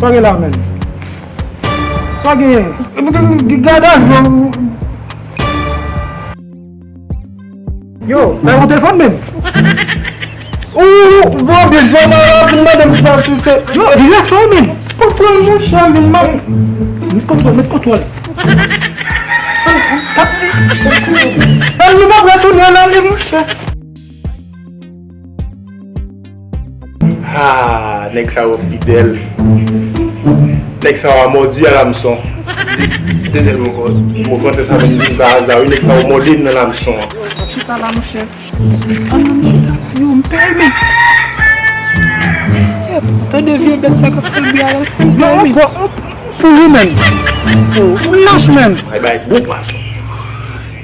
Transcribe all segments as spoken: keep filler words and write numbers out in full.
Sa w gen la menm? Sa w genyen? Gade ajan. Yo, sa yon telefòn menm? Ou, ou, ou, ou bezwen mwen la pou mande m sa si se. Yo, li la sa w menm. Kontwòl, monchè, vin m ap. Met kontwòl, met kontwòl. Èl nou pa pral tounen nan li, monchè. Ah, nèg sa yo fidèl. Nèg sa yo a mòdi a lamson. Li, li tèlman fò. Mo fransè sa vin vin pa aza, wi, nèg sa yo mòde m nan lamson an. Chita la, monchè. An nan chita. Yo, m pè, men. Kèt, tande vye bèt sa k ap fè bri a la. Yo, on pò, on pò, pou ou menm. Ou lach menm. Bay, bay, gwo pwason.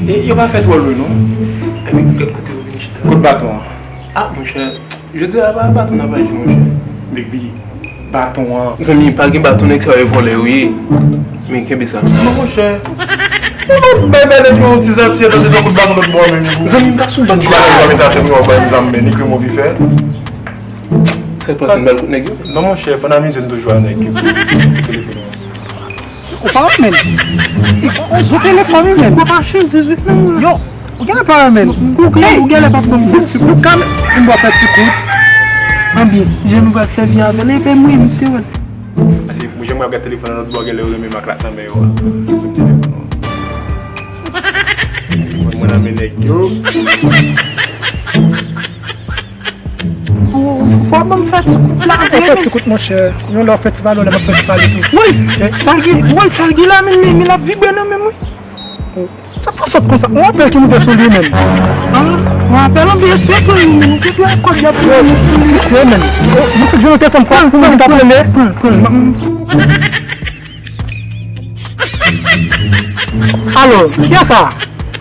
E yo pa fè twò lwen, non. Epi, gad kote yo vin chita. Kot baton an? Ah, monchè. Jodi a pa baton n ap aji, monchè. Baby, baton an. Zanmi, pa gen baton, nèg sa yo vòlè yo ye. Men kenbe sa. Non, monchè. Ou bay bay nèg yo yon ti zati, etan se tankou baton lòt bò menm. Zanmi, m pa sou bann ki ba nèg yo mete atè pou yo bay m zam, men ni krim ou vin fè. Sa k pase, m bal kout nèg yo? Non, monchè, pann amize n toujou a nèg yo. Ou pa renmen l? Ou, ou sou telefòn wi menm. Ou pa chen dizuit menm. Yo, ou genlè pa renmen l. Ou genlè, ou genlè pa pran m pou ti kout. Ou ka m ba w fè ti kout. Anbyen, jan nou pral sèvi avè l, epi m wi, m te wè l. Paske mwen, jan mwen ap gade telefòn nan lòt bò, genlè yo renmen m ak lak nan men yo a. Mwen, mwen nan men nèg yo. Ou, ou, fò ban m fè ti kout la. Ou fè ti kout, monchè. Yon lè w fè ti pale, yon lè m ap fè ti pale tou. Woy, sa l gen, woy, sa l gen la, men, men, men l ap vibre nan men m, wi. Sa pa sòt konsa. Yon apèl ki moute sou li, menm. Ah, yon apèl, anbyen se pou li, menm. Ou te dwe kòb y ap pran sou li. Siste, menm. Oh, nou fèk jwenn yon telefòn pa pou moun ki t ap rele. Pran, pran, pran. Alo, kiyès sa?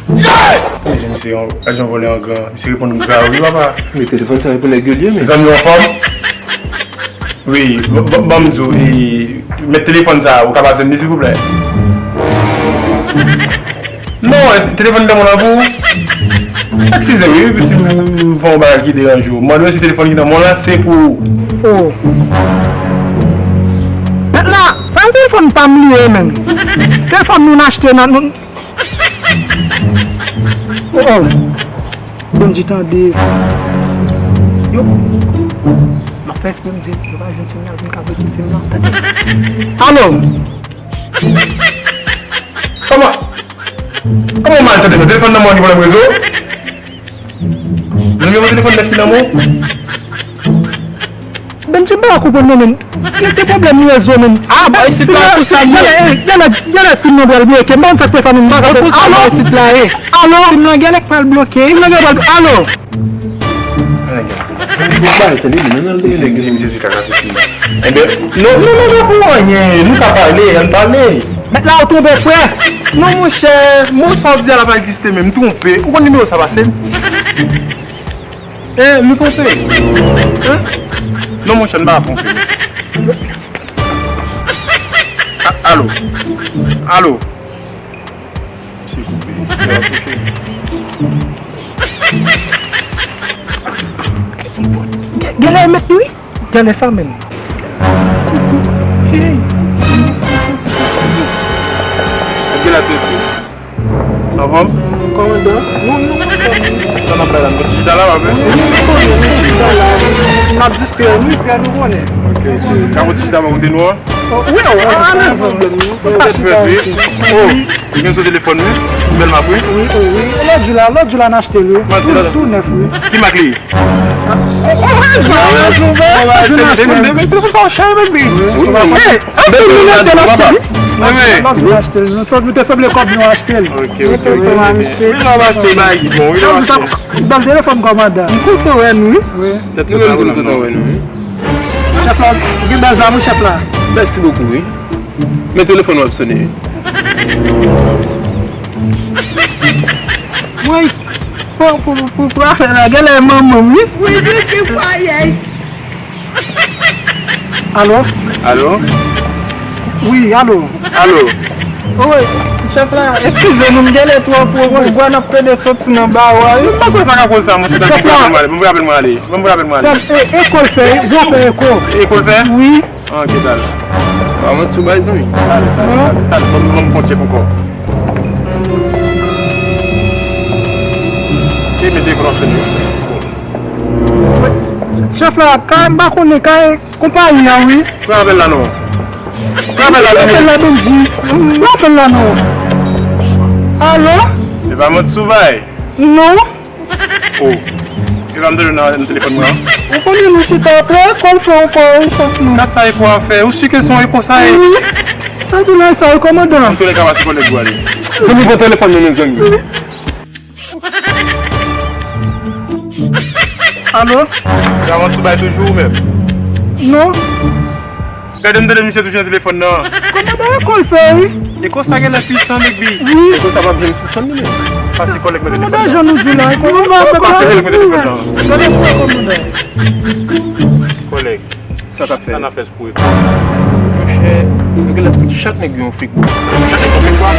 Mesye, misye yon ajan vòlè an gran. Misye reponn m grav wi, papa. Men telefòn sa e pou nèg yo l ye, men. Zanmi w anfòm? Wi, ban, ban, ban m di w, e, met telefòn sa, ou ka pase m li, silvouplè? Non, èske telefòn nan men w lan pou ou? Eskize wi, si m, m fè yon bagay ki deranje w. M mande w si telefòn ki nan men w lan, se pou ou. Oh. Mèt la, sa yon telefòn pa m li ye, menm. Telefòn nou n achte nan, nou, Oh, oh. Bondye tande. M ap fè espre m di yo pa jwenn sinyal pou m ka bloke sim nan. Alo? Kòman? Kòman w mal tande nou? Telefòn nan mwen gen pwoblèm rezo? Nimewo telefòn nèg ki nan men w? Benji, m pa konprann non, men. Gen de pwoblèm rezo, men. Ah, bon, isit la, pou sa, gade, gade, gade sim nan pral bloke. M pa konn sa k fè sa, men. M pa konprann. Alo? Isit la, eh. Alo? Sim nan genlè k pral bloke. Sim nan genlè pral, alo? Misye di, misye di kaka se sim nan. Enben, non, non, non, non, pou anyen. Nou ka pale, ann pale. Mèt la ou twonpe, frè. Non, monchè, mo sa w di a la pa egziste menm, m twonpe. Ou konn nimewo sa pase? Eh, nou twonpe. Hein? Non, monchè, n pa twonpe. A-, alo. Alo. Misye koupe. Gen lè e mèt li, wi. Gade sa menm. Hey. Gade la tete. Anfòm? Kòmandan? Non, non, anfòm. Sa n ap bay la, nou ti chita la, pa vre? Wi, nou konnen, nou chita la. N ap distrè nou, distrè nou konnen. Ok, ok. Ka pou ti chita ban kote nou an? Oh, wi, oh, alèz. Pa chita isit. Oh, ou gen sou telefòn, wi. Bèl mak, wi. Wi, oh, wi. Lòt jou la, lòt jou la n achte l, wi. Tou, tou nèf, wi. Ki mak li? Lòt jou n achte l. Lòt jou n achte l. Nou te sanble kòb nou achte l. Ok, ok, ok. Wi, nou achte bagay ki bon, wi, nou achte. Bèl telefòn kòmandan. M kontan wè nou, wi. Wi. Tèt nou menm tou nou kontan wè nou, wi. Chèf la, gen bèl zam, wi, chèf la. Mèsi bokou, wi. Men telefòn w ap sone, wi. Woy, pou, pou, pou, pou afè la, genlè manman m, wi. Wi, wi, ki fayèy. Alo? Alo? Wi, alo. Alo? Wi, chèf la, eskize nou, m genlè twò pwovwa, n ap plede soti nan bawo a, wi. M pa kwè sa ka koz sa, monchè, tanki, ban m rapèl mwen ale, ban m rapèl mwen ale. Ban m rapèl mwen ale. Tann, e, eko l fè, wi, gwo fè eko. Eko l fè? Wi. Ok, talè. Ba mwen sou bay, zanmi. Talè, talè, talè, talè, ban m, ban m fè yon tchèk ankò. E mete ekran fè nou. Chèf la, ka, m pa konnen, ka, Konpayi a, wi. Pran apèl la non. Pran apèl la, Benji. Pran apèl la non. Alo? E pa mwen t sou bay. Non. Oh. E pa m tande nan, nan telefòn mwen an. Ou konnen nou chita apre, eko l fè ankò, wi, chèf nou. Gad sa eko a fè. Ou si ke se yon eko sa ye? Wi. Sa di nan sa, wi, kòmandan. Antouka, pase kòlèg ou ale. Zanmi, pran telefòn nan men zanmi. Alo? Gawanti bay toujou ou menm? Non. Gade m tande misye toujou nan telefòn nan. Kòmandan, eko l fè, wi. Eko sa genlè pwisan, Big B. Wi. Eko sa p ap janm sispann li menm. Pase kòlèg mwen telefòn nan. Kòmandan, jan nou di la, kòmandan, pase kòlèg mwen telefòn nan. Gade fwa kòmandan. Kòlèg. Sa t ap fè? Sa n ap fè pou eko? Monchè, yo genlè fout chak nèg yo yon fake. Chak nèg yon fake, kwa?